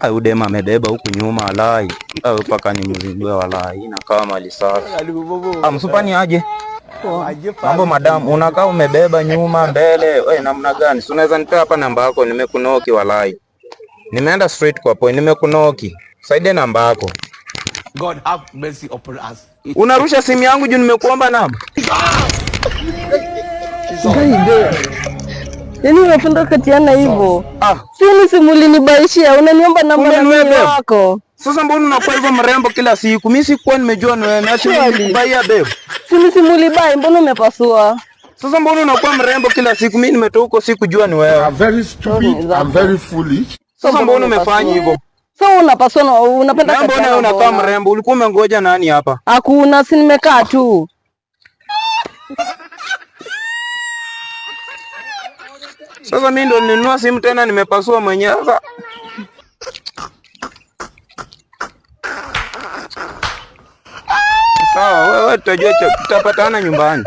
Au dema amebeba huku nyuma walai. Au paka ni mzindue walai. Inakaa mali safi. Ah, msupani aje? Mambo madam, unakaa umebeba nyuma mbele. Wewe namna gani? Si unaweza nipea hapa namba yako, nimekunoki walai. Nimeenda straight kwa point, nimekunoki. Saidie namba yako. God have mercy upon us. Unarusha simu yangu juu nimekuomba namba. Yaani unapenda katiana hivyo? Ah, Si ni simu ulinibaishia, unaniomba namba Kumbe na ni mimi wewe. wako. Sasa mbona unakuwa hivyo mrembo kila siku? Mimi sikuwa nimejua ni wewe. Na simu Surely. nilikubaia babe. Si ni simu ulibai, mbona umepasua? Sasa mbona unakuwa mrembo kila siku? Mimi nimetoka huko sikujua ni wewe. I'm very stupid. I'm very foolish. Sasa mbona umefanya hivyo? So unapasua na unapenda Na mbona katiana wewe unakaa mbona? mrembo? Ulikuwa umengoja nani hapa? Hakuna, si nimekaa tu. Sasa mimi ndo nilinunua simu tena nimepasua mwenyewe. Sasa sawa, wewe tutajua tutapatana nyumbani.